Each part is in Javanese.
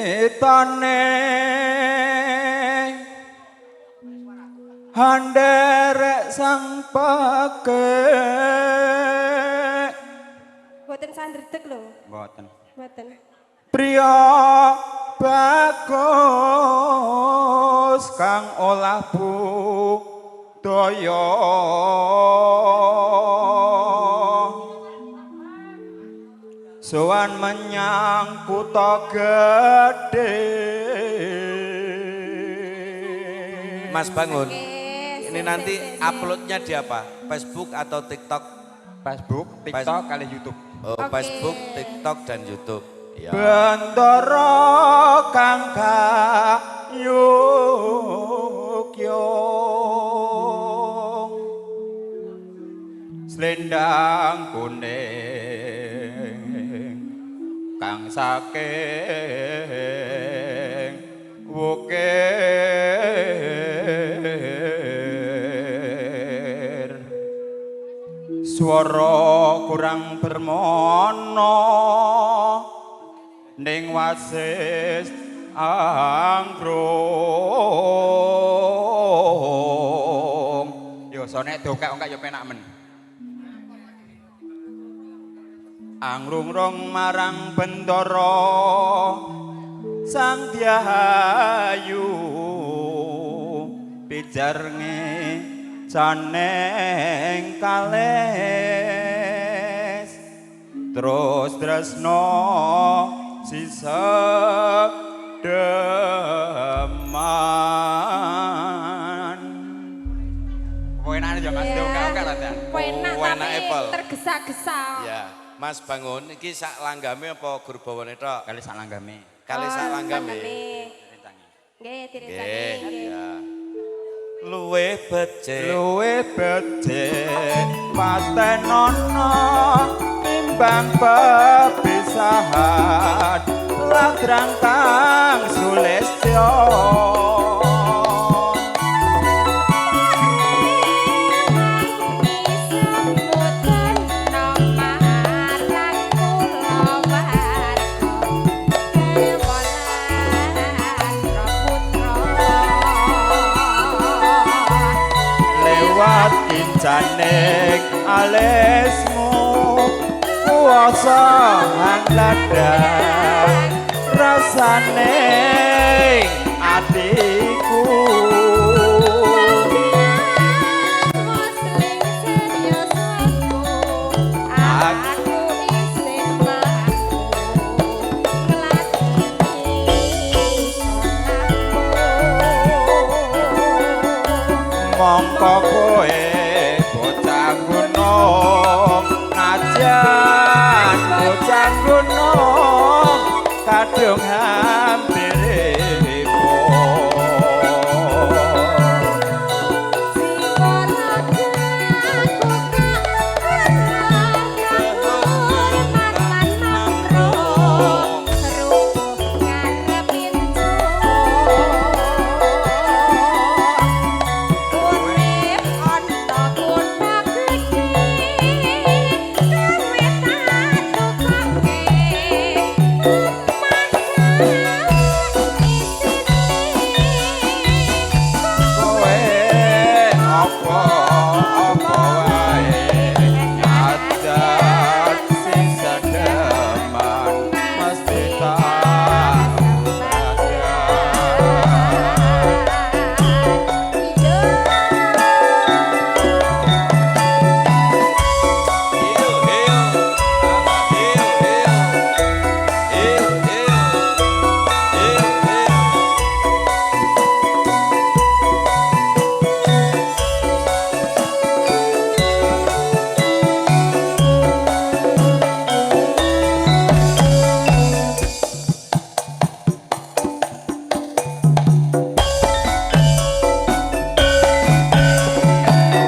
Wiwitane handerek sang peke. Mboten sandredeg lho. Mboten. Mboten. Priya bagus kang olah budaya, sowan menyang kutha gedhe. Mas Bangun, Oke, ini sip, nanti sip, sip, sip. Uploadnya di apa? Facebook atau TikTok? Facebook, TikTok, kali YouTube. Oh, Oke. Facebook, TikTok, dan YouTube. Ya. Bendara kang kayukyung slendang kuning kang saking wukir, swara kurang bermono ning wasis anggrung. Yo sone dokek-ongkek yo penak men. Angrung-rung marang bendara Sang Dyahayu, pijarnge caneng kalis, terus tresno sisa deman. Enake ya Mas, Iya. oke-oke lah ya. Penak Oh, enak tapi apple. tergesa-gesa. Ya, Mas Bangun, iki sak langgame apa gur bawane tok? Kali sak langgame. Kali Oh, sak langgame. Nggih, direncangi. Nggih, Nggih. ya. Luwih becik. Luwih becik patenono timbang pepisahan ladrang kang sulistya. Lewat incaning alismu kuwasa hangladang rasane atiku. Aku isih mampu ngladeni salahmu. Mongko kowe bocah gunung, najan bocah gunung kadung hampir. Kowe apa apa wae adat sing sedeman mesti tak Hiyo, hiyo. Hiyo, hiyo. Hiyo, hiyo. Hiyo, hiyo.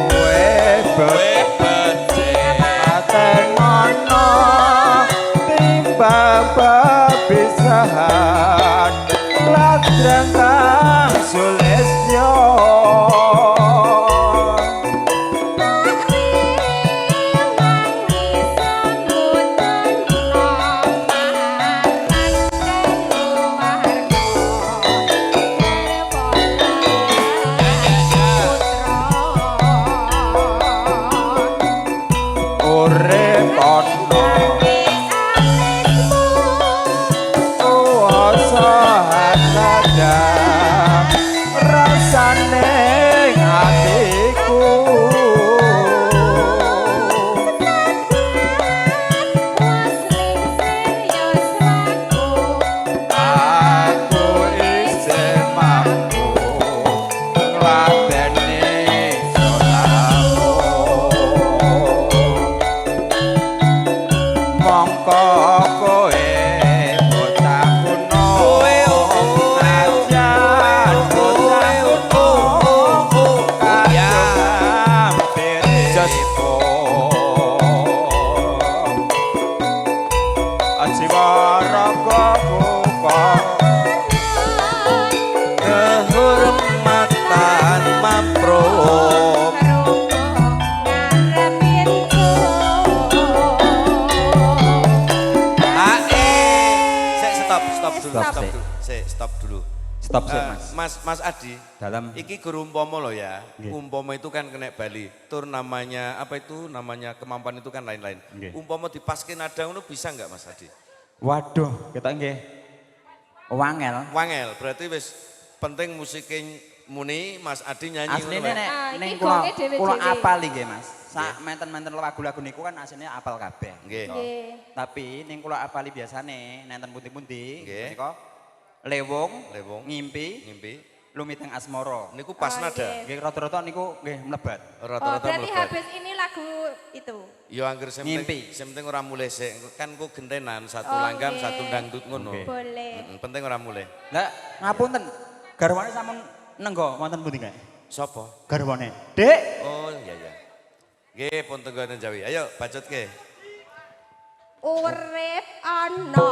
Kowe Luwih becik. patenono timbang pepisahan ladrang kang sulistya. Jiwa raga buka. Kehormatan mamprok. Ngarep pintu. Ae. Sik, stop, stop dulu, Stop, stop sik. dulu. Sik, stop dulu. Stop sik, Eh, Mas. Mas Mas Adi. Dalam. Iki guru umpama loh ya. Nggih. Umpama itu kan kena bali. Tur namanya apa itu namanya kemampuan itu kan lain-lain. Nggih. Umpama dipaske nada ngono bisa enggak, Mas Adi? Waduh, kita nggih. Wangel. Wangel, berarti wis penting musiknya muni, Mas Adi nyanyi ngono Asline wae. nek Ah, ning iki kula gonge dhewe-dhewe. kula apal nggih, Mas. Sak menten-menten lagu-lagu niku kan asline apal kabeh. Nggih. Nggih. Tapi ning kula apali biasane nenten pundi-pundi Nggih. menika lewung, Lewung. ngimpi, Ngimpi. lumiteng asmara. Niku pas Oh, nada. nggih. Nggih, rata-rata niku nggih mlebat. Oh, Rata-rata berarti melebat. habis ini lagu itu. Ya angger sing penting Ngimpi. sing penting ora mulih sik. Kan ku gentenan satu Oh, langgam, nggih. satu dangdut ngono. Oke. Boleh. Penting ora mulih. Lah, ngapunten. Garwane sampun nenggo wonten pundi kae? Sopo? Garwane. Dik. Oh iya iya. Nggih, pun tenggo ten Jawi. Ayo bacotke. Urip ana.